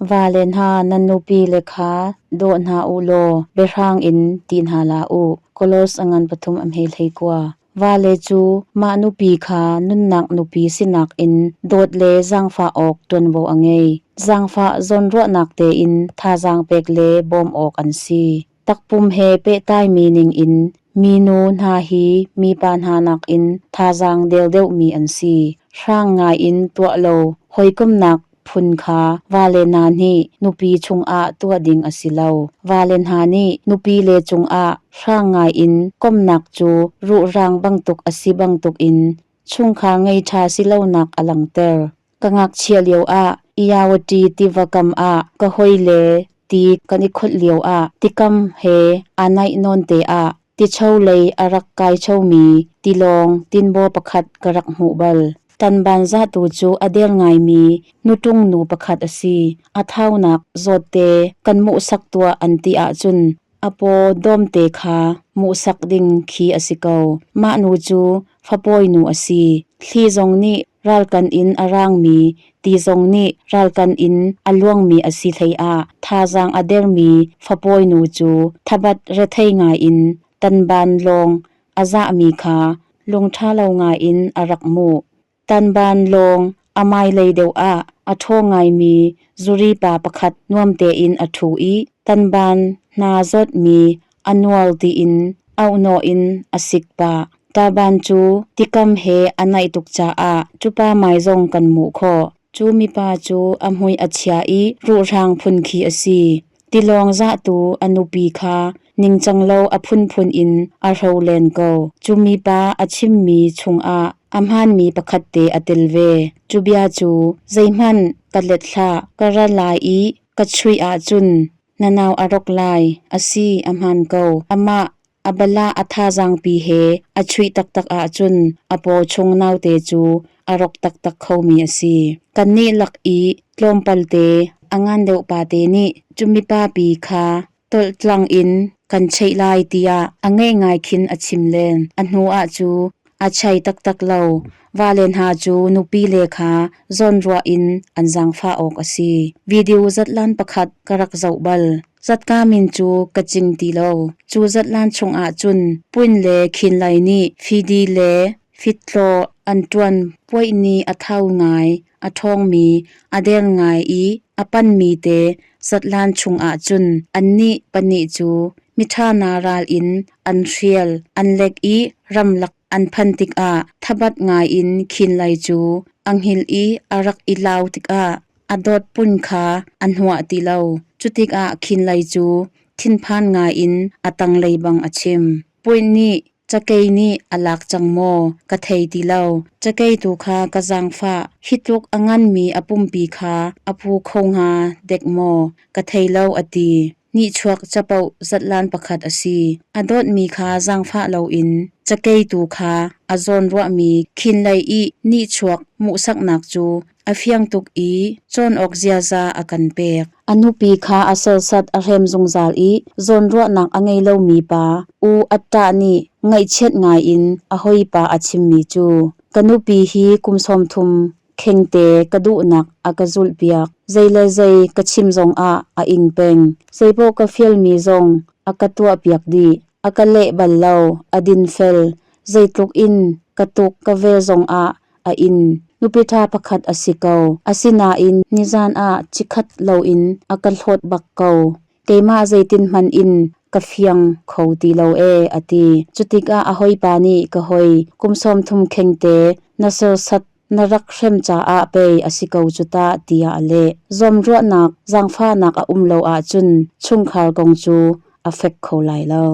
Vale hna nan nupile kha daw hna u law biahrang in ti hna hlah u. Kolos a ngan pathum a hme 19. Vale cu mah nupi kha nunnak nupi sinak in dawt le zaangfah awk ṭuanvo a ngei. Zaangfah zawnruahnak tein thazaang pek le bawm awk an si. Takpum he pehtlaimi ningin minu hna hi mipa hna nakin thazaang deu deuhmi an si. Hrang ngaiin tuah lo hawikomhnak phun kha vale hna nih nupi chungah tuah ding a si lo. Vale hna nih nupile cungah hrang ngaiin komhnak cu ruhrang bantuk a si bantukin chungkhar ngei ṭha si lonak a langhter. Ka ngakchia lioah Iyawati tiva kam ah ka hawile ti kan i kholh lioah tikam he aa naih nawn te ah ticho lei a rak kai chomi tilawng tinbaw pakhat ka rak hmuh bal. Tanban zahtu cu a der ngaimi nutung nu pakhat a si. A thaunak zawtte kan hmuhsak tuah an ti ahcun a paw dawmte kha hmuhsak ding khi a si ko. Mah nu cu fapawi nu a si. Thli zong nih ralkan in a raangmi, ti zong nih ralkan in a luangmi a si hleiah thazaang a dermi fapawi nu cu thabat rethei ngaiin tanban lawng a zahmi kha lungṭha lo ngaiin a rak hmuh. Tanban lawng a hmailei deuh ah a ṭhaw ngaimi zuri pa pakhat nuam tein a ṭhu i tanban hna zawtmi a nual tiin auhnawh in a sik pah. Taban cu tikam he a naih tuk caah cupa mai zong kan hmuh khawh. Cu mipa cu a mui a chia i ruhrang phun khi a si. Tilawng zahtu a nupi kha ningcang lo a phunphun in a hro len ko. Cu mipa a chimmi chungah a hmaanmi pakhat te a tel ve. Cu bia cu zeihmanh ka let hlah, ka ra lai i ka chuih ahcun na nau a rawk lai. A si, a hmaan ko. Amah a balah a thazaangpi he a chuih taktak ahcun a paw chung naute cu a rawk taktak khomi a si. Kannih lak i tlawmpalte a ngan deuh pate nih cumipa pi kha tolhtlang in kan cheih lai tiah a ngeih ngai khin a chim len. A hnu ah cu a chei taktak lo. Vale hna cu nupile kha zawnruah in an zaangfah awk a si. Video zatlan pakhat ka rak zoh bal. Zatka min cu ka cing ti lo. Cu zatlan chungah cun Puin le Khinlai nih Fidi le Fitlaw an ṭuan puaih ni a thau ngai, a ṭhawngmi, a der ngai i a panmi te zatlan chungah cun annih pahnih cu miṭha na ral in an hrial, an lek i ramlak an phan tikah thabat ngai in Khinlai cu a hngilh i a rak i lau tikah a dawt pun kha a hnuah ti lo. Cutikah Khinlei cu thinphan ngaiin a tanglei bang a chim. Puin nih cakei nih a lak cang maw ka thei ti lo. Cakei tu kha ka zaangfah. Hi tluk a nganmi a pumpi kha a pu kho hnga dek maw ka thei lo a ti. Nihchuak capoh zatlan pakhat a si. A dawtmi kha zaangfah loin cakei tu kha a zawnruahmi khinlei i nihchuak hmuhsaknak cu a fiang tuk i cawn awk ziaza a kan pek. A nupi kha a sersat a hrem zungzal i zawnruahnak a ngei lomi pa U Atta nih ngaihchiat ngaiin a hawipa a chimmi cu, Ka nupi hi kum 30 khengte ka duhnak a ka zulhpiak. Zei le zei ka chim zongah a ing peng. Zeipaoh ka fialmi zong a ka tuahpiak dih. A ka leh bal lo, a dinfel. Zeitluk in ka tuk ka vel zongah a in. Nupi ṭha pakhat a si ko. Asinain nizan ah chikkhat loin a ka hlawt bak ko. Keimah zeitin hmanh in ka fiang kho ti lo ee, a ti. Cutikah a hawipa nih ka hawi, kum 30 khengte na sersat na rak hrem caah pei a si ko cu ta, tiah a leh. Zuamruahnak, zaangfahnak a um lo ahcun chungkhar kong cu a fek kho lai lo.